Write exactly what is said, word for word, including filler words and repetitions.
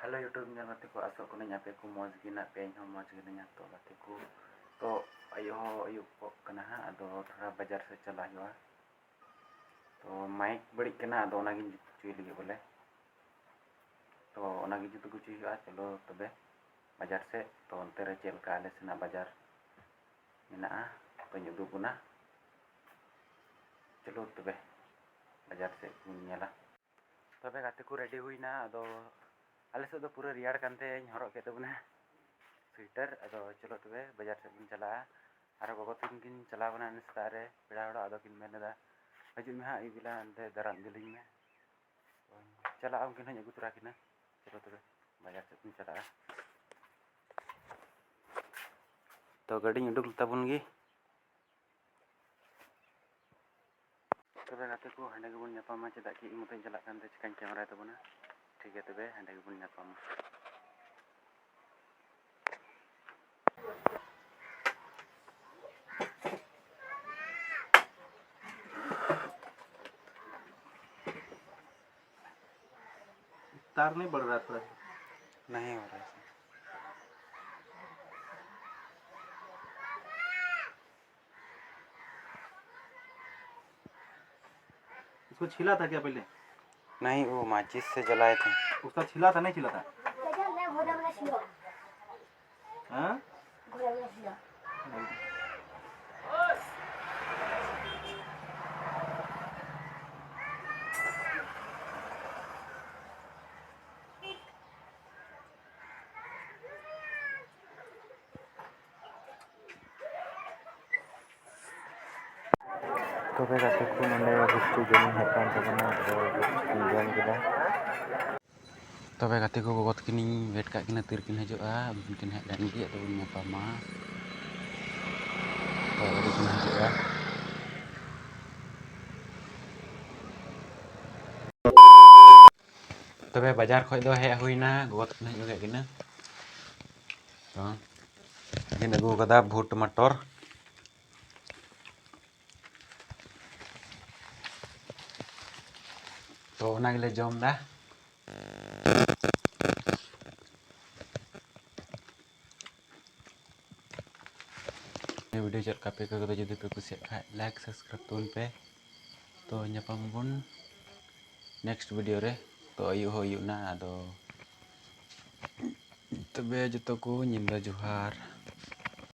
Hello YouTube ᱧᱮᱞ ᱜᱟᱛᱮ ᱠᱚ, ᱟᱥᱚᱜ ᱠᱟᱹᱱᱟᱹᱧ ᱟᱯᱮ ᱠᱚ ᱢᱚᱡᱽ ᱜᱮ ᱢᱮᱱᱟᱜ ᱯᱮᱭᱟ, ᱤᱧ ᱦᱚᱸ ᱢᱚᱡᱽ ᱜᱮ ᱢᱤᱱᱟᱹᱧᱟ᱾ ᱛᱚ ᱜᱟᱛᱮ ᱠᱚ, ᱛᱚ ᱟᱭᱩᱵ ᱦᱚᱸ ᱟᱭᱩᱵᱚᱜ ᱠᱟᱱᱟ ᱦᱟᱸᱜ, ᱟᱫᱚ ᱛᱷᱚᱲᱟ ᱵᱟᱡᱟᱨ ᱥᱮᱫ ᱪᱟᱞᱟᱜ ᱦᱩᱭᱩᱜᱼᱟ᱾ ᱛᱚ ᱢᱟᱭᱤᱠ ᱵᱟᱹᱲᱤᱡ ᱠᱟᱱᱟ, ᱟᱫᱚ ᱚᱱᱟᱜᱤᱧ ᱡᱩᱛ ᱦᱚᱪᱚᱭ ᱞᱟᱹᱜᱤᱫ ᱵᱚᱞᱮ᱾ ᱛᱚ ᱚᱱᱟᱜᱮ ᱡᱩᱛ ᱟᱹᱜᱩ ᱦᱚᱪᱚᱭ ᱦᱩᱭᱩᱜᱼᱟ᱾ ᱪᱚᱞᱚ ᱛᱚᱵᱮ ᱵᱟᱡᱟᱨ ᱥᱮᱫ, ᱛᱚ ᱚᱱᱛᱮ ᱨᱮ ᱪᱮᱫ ᱞᱮᱠᱟ ᱟᱞᱮ ᱥᱮᱱᱟᱜ ᱵᱟᱡᱟᱨ ᱢᱮᱱᱟᱜᱼᱟ, ᱛᱚᱧ ᱩᱫᱩᱜ ᱵᱚᱱᱟ᱾ ᱪᱚᱞᱚ ᱛᱚᱵᱮ ᱵᱟᱡᱟᱨ ᱥᱮᱫ ᱵᱚᱱ ᱧᱮᱞᱟ᱾ ᱛᱚᱵᱮ ᱜᱟᱛᱮ ᱠᱚ ᱨᱮᱰᱤ ᱦᱩᱭᱱᱟ᱾ ᱟᱫᱚ ᱟᱞᱮ ᱥᱮᱫ ᱫᱚ ᱯᱩᱨᱟᱹ ᱨᱮᱭᱟᱲ ᱠᱟᱱᱛᱮᱧ ᱦᱚᱨᱚᱜ ᱠᱮᱫ ᱛᱟᱵᱚᱱᱟ ᱥᱩᱭᱮᱴᱟᱨ᱾ ᱟᱫᱚ ᱪᱚᱞᱚ ᱛᱚᱵᱮ ᱵᱟᱡᱟᱨ ᱥᱮᱫ ᱵᱚᱱ ᱪᱟᱞᱟᱜᱼᱟ᱾ ᱟᱨᱚ ᱜᱚᱜᱚ ᱛᱟᱹᱠᱤᱱ ᱠᱤᱱ ᱪᱟᱞᱟᱣ ᱠᱟᱱᱟ ᱥᱮᱛᱟᱜ ᱨᱮ ᱯᱮᱲᱟ ᱦᱚᱲᱚᱜ, ᱟᱫᱚ ᱠᱤᱱ ᱢᱮᱱ ᱮᱫᱟ, "ᱦᱤᱡᱩᱜ ᱢᱮ ᱦᱟᱸᱜ, ᱟᱹᱭᱩᱵ ᱵᱮᱞᱟ ᱚᱱᱛᱮ ᱫᱟᱨᱟᱢ ᱤᱫᱤ ᱞᱤᱧ ᱢᱮ᱾" ᱪᱟᱞᱟᱜᱼᱟ, ᱩᱱᱠᱤᱱ ᱦᱚᱸᱧ ᱟᱹᱜᱩ ᱛᱚᱨᱟ ᱠᱤᱱᱟ᱾ ᱪᱚᱞᱚ ᱛᱚᱵᱮ ᱵᱟᱡᱟᱨ ᱥᱮᱫ ᱵᱚᱱ ᱪᱟᱞᱟᱜᱼᱟ᱾ ᱛᱚ ᱜᱟᱹᱰᱤᱧ ᱩᱰᱩᱠ ᱞᱮᱛᱟ ᱵᱚᱱ ᱜᱮ᱾ ᱛᱚᱵᱮ ᱜᱟᱛᱮ ᱠᱚ, ᱦᱟᱸᱰᱮ ᱜᱮᱵᱚᱱ ᱧᱟᱯᱟᱢᱟ᱾ ᱪᱮᱫᱟᱜ ᱠᱤ ᱤᱧ ᱢᱚᱛᱚᱧ ᱪᱟᱞᱟᱜ ᱠᱟᱱᱛᱮ ᱪᱤᱠᱟᱹᱧ ᱠᱮᱢᱮᱨᱟᱭ ᱛᱟᱵᱚᱱᱟ? ᱴᱷᱤᱠ ᱜᱮᱭᱟ, ᱛᱚᱵᱮ ᱦᱟᱸᱰᱮ ᱜᱮᱵᱚᱱ ᱧᱟᱯᱟᱢᱟ᱾ तार नहीं बढ़ रहा था। नहीं हो रहा है। उसको छिला था क्या पहले? नहीं, वो माचिस से जलाए थे। उसका छिला था, नहीं छिला था? हाँ? ᱛᱚᱵᱮ ᱜᱟᱛᱮ ᱠᱚ, ᱱᱚᱰᱮ ᱜᱩᱯᱪᱩᱯ ᱡᱚᱢ ᱦᱮᱡ ᱠᱟᱱ ᱛᱟᱵᱚᱱᱟ, ᱟᱫᱚ ᱜᱩᱯᱪᱩᱯ ᱤᱧ ᱡᱚᱢ ᱠᱮᱫᱟ᱾ ᱛᱚᱵᱮ ᱜᱟᱛᱮ ᱠᱚ, ᱜᱚᱜᱚ ᱛᱟᱹᱠᱤᱱᱤᱧ ᱣᱮᱴ ᱠᱟᱜ ᱠᱤᱱᱟ, ᱛᱤᱨᱮᱠᱤᱱ ᱦᱤᱡᱩᱜᱼᱟ᱾ ᱩᱱᱠᱤᱱ ᱦᱮᱡ ᱞᱮᱱ ᱜᱮ, ᱟᱫᱚ ᱵᱚᱱ ᱧᱟᱯᱟᱢᱟ᱾ ᱛᱚ, ᱟᱹᱣᱨᱤ ᱠᱤᱱ ᱦᱤᱡᱩᱜᱼᱟ᱾ ᱛᱚᱵᱮ ᱵᱟᱡᱟᱨ ᱠᱷᱚᱡ ᱫᱚ ᱦᱮᱡ ᱦᱩᱭᱱᱟ, ᱜᱚᱜᱚ ᱛᱟᱹᱠᱤᱱ ᱦᱮᱡ ᱠᱮᱫ ᱠᱤᱱᱟ᱾ ᱛᱚ, ᱠᱤᱱ ᱟᱹᱜᱩ ᱠᱟᱫᱟ ᱵᱷᱩᱴ ᱢᱚᱴᱚᱨ᱾ ᱛᱚ, ᱚᱱᱟ ᱜᱮᱞᱮ ᱡᱚᱢ ᱫᱟ᱾ ᱪᱮᱫ ᱞᱮᱠᱟ ᱯᱮ ᱟᱹᱭᱠᱟᱹᱣ ᱠᱮᱫᱟ, ᱡᱩᱫᱤ ᱯᱮ ᱠᱩᱥᱤᱭᱟᱜ ᱠᱷᱟᱡ like subscribe ᱛᱟᱵᱚᱱ ᱯᱮ᱾ ᱛᱚ ᱧᱟᱯᱟᱢ ᱟᱵᱚᱱ next video ᱨᱮ᱾ ᱛᱚ ᱟᱹᱭᱩᱵ ᱦᱚᱸ ᱟᱹᱭᱩᱵ ᱮᱱᱟ, ᱟᱫᱚ ᱛᱚᱵᱮ ᱡᱚᱛᱚ ᱠᱚ ᱧᱤᱫᱟᱹ ᱡᱚᱦᱟᱨ᱾